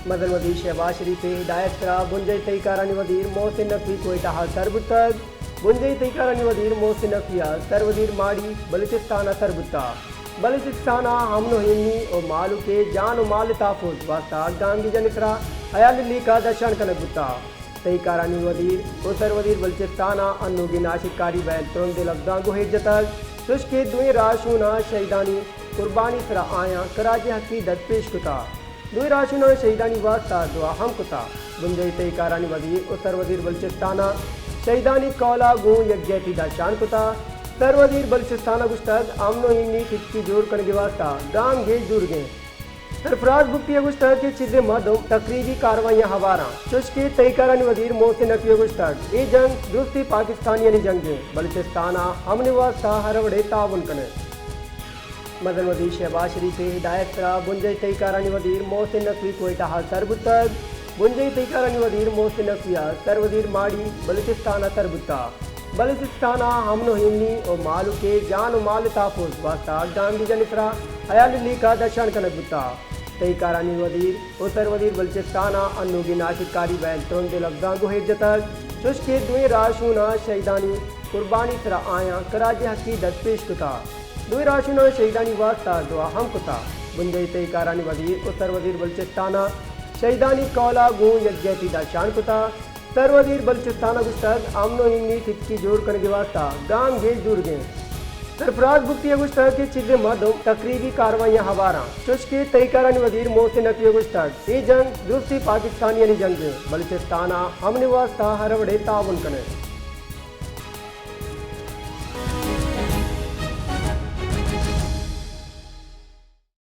مزن وزیر شہباز شریف ءِ ہدایت ءِ سرا بنجاہی تہی کارانی وزیر محسن نقوی کوئٹہ ءَ سر بوتگ۔ بنجاہی تہی کارانی وزیر محسن نقوی ءَ سر وزیر ماڑی بلوچستان ءَ سر بوتگ۔ بلوچستان ءَ امن و ایمنی و مہلوک ءِ جان و مال ءِ تحفظ ءِ واستہ گامگیجانی سرا ہیال ءِ لیکہ درشان کنگ بوتگ۔ تہی کارانی وزیر و سر وزیر بلوچستان ءَ انوگیں ناشرکاری بیان ترند لبزاں گوں ہیر جتگ، چوش کہ دوئیں راہشوناں شہیدانی قربانی ءِ سرا آیاں خراج عقیدت پیش کتگ۔ دوئیں راہشوناں شہیدانی واستہ دعا ہم کتگ۔ بنجاہی تہی کارانی وزیر و سر وزیر بلوچستان ءَ شہیدانی قول ءَ گوں یکجہتی درشان کتگ۔ سر وزیر بلوچستان ءَ گوشتگ، امن و ایمنی ءِ ستکی جوڑ کنگ ءِ واستہ گامگیج زورگ ءَ انت۔ سرفراز بگٹی ءَ گوشتگ کہ چیزے مردم تقریبی کاروائیاں ہوار انت، چوش کہ تہی کارانی وزیر محسن نقوی ءَ گوشتگ، اے جنگ درستیں پاکستانیانی جنگ انت، بلوچستان ءَ امن ءِ واستہ ہر وڑیں تعاون کنیں۔ مزن وزیر شہباز شریف ءِ ہدایت ءِ سرا بنجاہی تہی کارانی وزیر محسن نقوی کوئٹہ ءَ سر بوتگ۔ بنجاہی تہی کارانی وزیر محسن نقوی ءَ سر وزیر ماڑی بلوچستان ءَ سر بوتگ۔ بلوچستان ءَ امن و ایمنی و مہلوک ءِ جان و مال ءِ تحفظ ءِ واستہ گامگیجانی سرا ہیال ءِ لیکہ درشان کنگ بوتگ۔ تہی کارانی وزیر و سر وزیر بلوچستان ءَ انوگیں ناشرکاری بیان ترند لبزاں گوں ہیر جتگ، چوش کہ دوئیں راہشوناں شہیدانی قربانی ءِ سرا آیاں خراج عقیدت پیش کتگ۔ دوئیں راہشوناں شہیدانی واستہ دعا ہم کتگ۔ بنجاہی تہی کارانی وزیر و سر وزیر بلوچستان ءَ شہیدانی قول ءَ گوں یکجہتی درشان کتگ۔ سر وزیر بلوچستان ءَ گوشتگ، امن و ایمنی ءِ ستکی جوڑ کنگ ءِ واستہ گامگیج زورگ ءَ انت۔ سرفراز بگٹی ءَ گوشتگ کہ چیزے مردم تقریبی کاروائیاں ہوار انت، چوش کہ تہی کارانی وزیر محسن نقوی ءَ گوشتگ، اے جنگ درستیں پاکستانیانی جنگ انت، بلوچستان ءَ امن ءِ واستہ ہر وڑیں تعاون کنیں۔